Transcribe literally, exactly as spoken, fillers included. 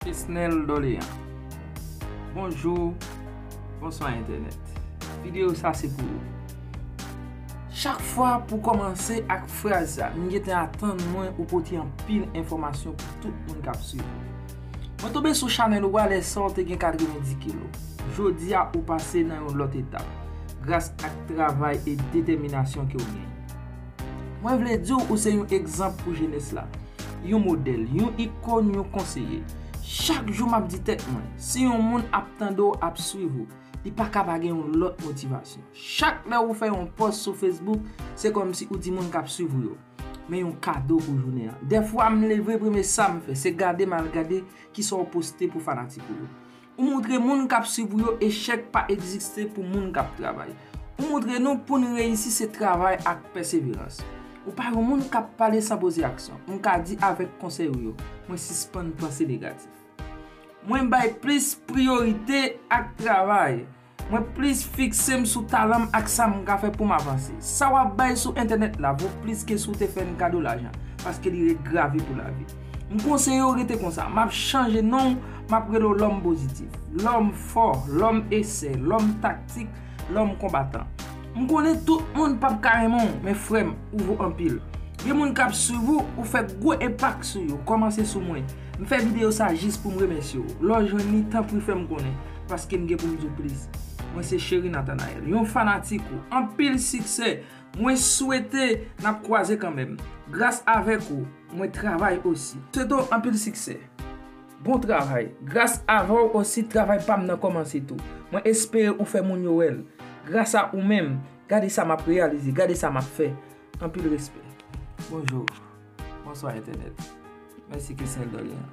Kesnel Dolean. Bonjou, bonswa entènèt. Videyo sa se pou ou. Chak fwa pou kòmanse ak fraz sa, m gentan atann mwen ou pote anpil enfòmasyon pou tout moun k ap swiv ou. Mwen tonbe sou chanèl ou a lè sa w te gen katrevenndis kilo. Jodi a ou pase nan yon lòt etap, gras ak travay e detèminasyon ke w genyen. Mwen vle di w ou se yon egzanp pou jenès la. Yon modèl, yon ikòn, yon konseye. Chak jou m ap di tèt mwen, si yon moun ap tande w, ap swiv ou, li pa ka pa gen yon lòt motivasyon. Chak lè ou fè yon pòs sou Facebook, se kòmsi ou di moun k ap swiv ou yo, men yon kado pou jounen an. Dèfwa m leve, premye sa m fè, se gade, m al gade kisa w poste pou fanatik ou yo. Ou montre moun k ap swiv ou yo echèk pa egziste pou moun k ap travay. Ou montre nou pou n reyisi se travay ak pèseverans. Ou pa yon moun k ap pale san poze aksyon. M ka di avèk konsèy ou yo, mwen sispann panse negatif. Mwen bay plis priyorite ak travay. Mwen plis fikse m sou talan m ak sa m ka fè pou m avanse. Sa w ap bay sou entènèt la vo plis ke si w te fè n kado lajan, paske li ret grave pou lavi. M konseye w rete konsa. M ap chanje non w, m ap rele w lòm pozitif, lòm fò, lòm esè, lòm taktik, lòm konbatan. M konnen tout moun p ap ka renmen w, men frè m, ou vo anpil. Gen moun k ap swiv ou, ou fè gwo enpak sou yo, kòmanse sou mwen. M fè videyo sa jis pou m remèsye w. Lè w jwenn li, tanpri fè m konnen, paske m gen pou m di w plis. Mwen se Chery Nathanaël, yon fanatik ou. Anpil siksè. Mwen swete n ap kwaze kanmenm. Gras avèk ou, mwen travay osi. Swete w anpil siksè. Bon travay. Gras avè w osi, travay pa m nan kòmanse tou. Mwen espere ou fè moun yo wè l. Gras a ou menm, gade sa m ap reyalize, gade sa m ap fè. Anpil respè. Bonjou. Bonswa entènèt. Mèsi Kesnel Dolean.